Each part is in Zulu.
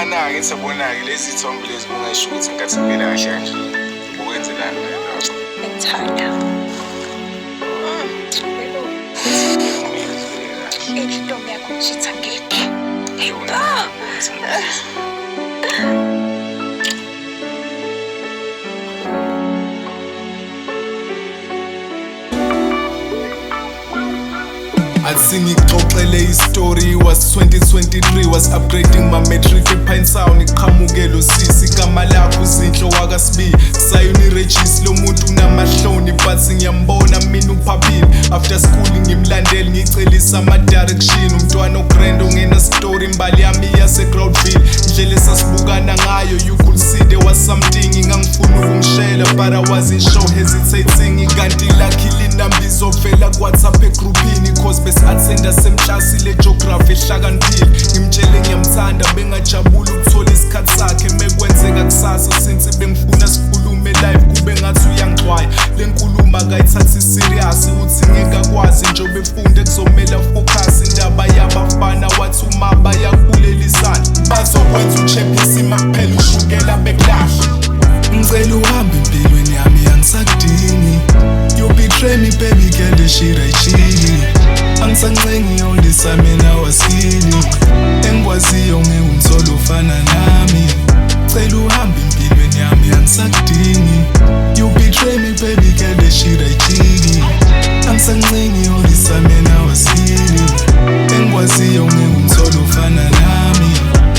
Lana-ke ngisabona-ke lezi zithombe lezi ungasho ukuthi ngenkathi ngivela kahle kanje ubukwenzelani wena lapho? Bengithanda. Yebo. Kumele zivele kahle. Enhle intombi yakho mshitha ngeke. Yona, ukuthi ngizwe. Athi ngikuxoxele istory, was 2023, was upgrading my matric ePinetown. Iqhamuke lo sisi, igama lakho uZinhlo wakaSibi, sayuni regis. Lo muntu unamahloni but ngiyambona mina uphaphile. After school ngimlandele, ngicelisa ama-direction. Umntwana ogrand ongena story, imbali yami yase-Groutville. Indlela esasibukana ngayo, you could see there was something. Ngangifuna ukumshela but I wasn't sure, hesitating. Kanti luckily inamba izovela ku-WhatsApp egrupini, cause besi-attenda semhlasi le-geography ehlakaniphile. Ngimtshele ngiyamthanda, bengajabula ukuthola isikhathi sakhe mekwenzeka kusasa, since bengifuna sikhulume live. Kube ngathi uyangixwaya, le nkulumo akayithathi serious. Uthi ngeke akwazi njengoba efunde, kuzomele focus. Indaba yabafana, wathi uma bayakhulelisana bazokwenza uchephisi, makuphela ushukela bekulahla. Ngicela uhambe empilweni yami, angisakudingi. You betray me, baby girl, the shit ayishili. Angisancengi, all this time and I was healing. Engikwaziyo ngeke umthole ufana nami. Cela uhambe empilweni yami, angisakudingi. You betray me, baby girl, the shit ayishili. Angisancengi, all this time and I was healing. Engikwaziyo ngeke umthole ufana nami.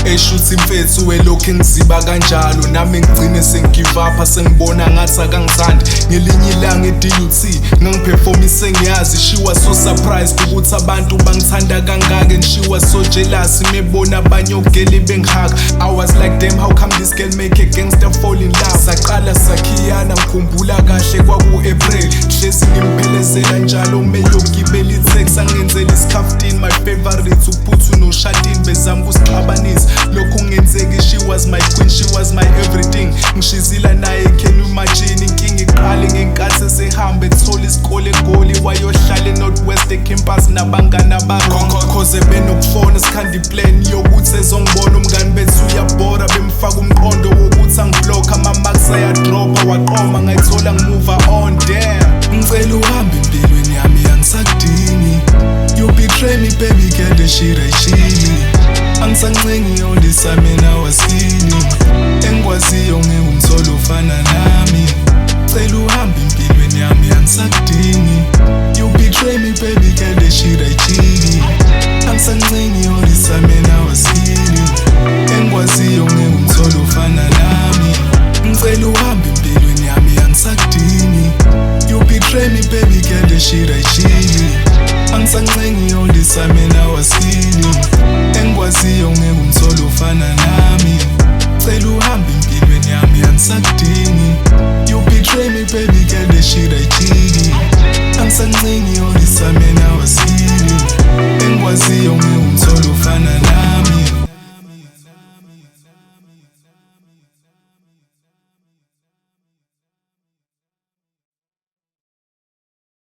Eshuthi mfethu welokhu engiziba kanjalo, nami ngigcine sengigive up, sengibona ngathi akangithandi. Ngelinye ilanga e-DUT ngangiperform, sengiyazi she was so surprised ukuthi abantu bangithanda kangaka, and she was so jealous mebona abanye ogeli bengihaka. I was like, "Damn, how come this girl make a gangster fall in love?" Saqala sakhiyana, ngikhumbula kahle kwaku-April. Hlezi ngimphelezela njalo meyogibela itaxi, angenzela isikhafutini, my favorite uphuthu noshatini. Bezama ukusixabanisa, lokhu kungenzeki. She was my queen, she was my everything. Ngishizila naye, can you imagine? Inkinga iqale ngenkathi esehamba ethola isikole eGoli, wayohlala e-North West ecampus nabangani aba-wrong, cause benokufona sikhanda iplan yokuthi ezongibona. Umngani bethu uyabhora, bemfaka umqondo wokuthi angiblock, ama-marks ayadropha, waqoma ngayithola ngimuva on. Damn. Ngicela uhambe empilweni yami, angisakudingi. You betray me, baby girl, the shit ayishili. Angisancengi, all this time and I was healing. Engikwaziyo ngeke umthole ufana nami. Cela uhambe empilweni yami, angisakudingi. You betray me, baby girl, the shit ayijiki. Angisancengi, all this time and I was healing. Engikwaziyo ngeke umthole ufana nami. Ngicela uhambe empilweni yami, angisakudingi. You betray me, baby girl, the shit ayishili. Angisancengi, all this time and I was healing. Engikwaziyo ngeke umthole ufana nami. Cela uhambe empilweni yami, angisakudingi. You betray me, baby girl, the shit ayijiki. Angisancengi, all this time and I was healing. Engikwaziyo ngeke umthole ufana nami.